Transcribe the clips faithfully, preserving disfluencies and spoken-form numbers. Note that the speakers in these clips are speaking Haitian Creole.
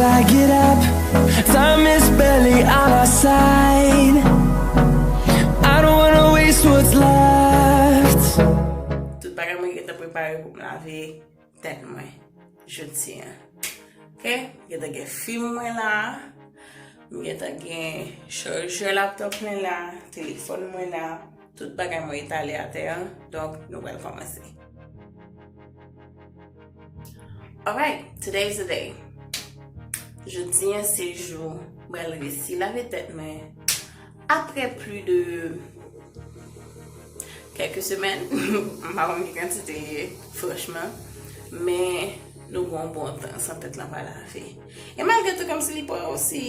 I get up, time is barely on our side. I don't wanna waste what's left. Tout bagay mwen gentan prepare pou m lave tèt mwen jodi a. Ok, gentan gen fim mwen la. M gentan gen chajè laptop mwen la, telefòn mwen la. Tout bagay mwen etale atè a. Donk, nou pral kòmanse. Alright, today is the day. Jodi a se jou mwen resi lave tèt mwen. Apre pli de kèk semèn, m pa konn ki kantite li ye, franchman. Men nou gen yon bon tan san tèt lan pa lave. E malgre tou, kòmsi li pa osi,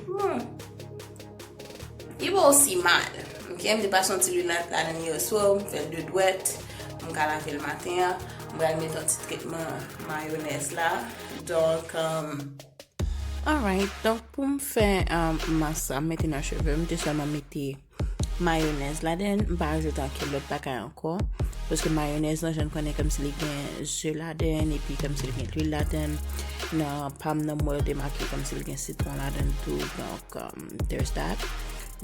hmm, li pa osi mal. Ok, m te pase yon ti lwil la, ladan yè swa, m fè de dwèt, m ka lave l maten an. M pral met yon ti tretman mayonèz la. Donk, um, alright, donk pou m fè, um, mas sa, m mete nan cheve m, m te sèlman mete mayonèz ladan, m pa ajoute ankenn lòt bagay ankò. Paske mayonèz lan, jan n konnen, kòmsi li gen ze ladan, epi kòmsi li gen lwil ladan. Nan pa m nan, m wè yo te make kòmsi li gen sitwon ladan tou. Donk, um, there's that.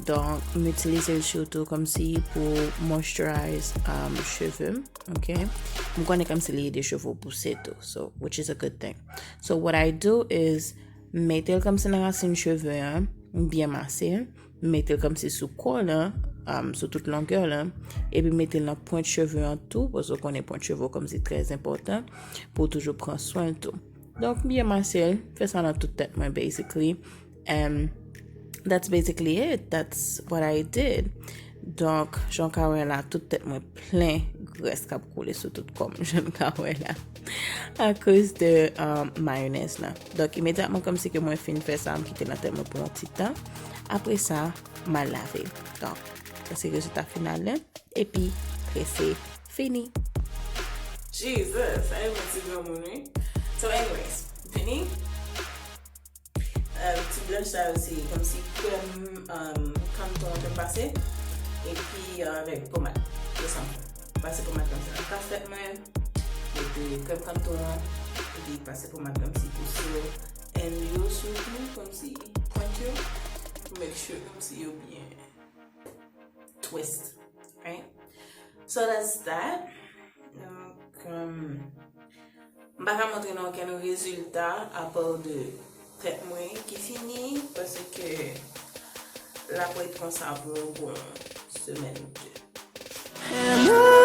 Donk, m itilize l sitou kòmsi pou moisturize, um, cheve m, ok? M konnen kòmsi li ede cheve w pouse tou, so, which is a good thing. So, what I do is, m mete l kòmsi nan rasin cheve an, m byen mase l, m mete l kòmsi sou kò lan, um, sou tout longè lan, epi m mete l nan pwent cheve an tou, paske w konnen pwent cheve w kòmsi trè enpòtan pou w toujou pran swen l tou. Donk, m byen mase l, fè sa nan tout tèt mwen, basically. And that's basically it. That's what I did. Donk, jan w ka wè la, tout tèt mwen plen grès k ap koule sou tout kò m, jan w ka wè la. Akoz de, um, mayonèz la. Donk, imedyatman kòmsi ke mwen fin fè sa, m kite l nan tèt mwen pou yon ti tan. Apre sa, m al lave. Donk, sa se rezilta final la. Epi, prese fini. Jesus, sa e yon ti granmoun, wi. So, anyways, fini. Euh, ti blanch sa yo se kòmsi krèm, um, kanton an ke m pase. Epi, euh, avèk pomad. Se sa m fè. Pase pomad kòmsi nan kas tèt mwen. Mete krèm kanton an. Epi pase pomad kòmsi pou so. And yo sitou kòmsi pwent yo. Make sure kòmsi yo byen twist. Right? So that's that. Donk, um, m pa ka montre nou okenn rezilta apa de tèt mwen ki fini, paske l ap ret konsa pou yon bon semèn ou de.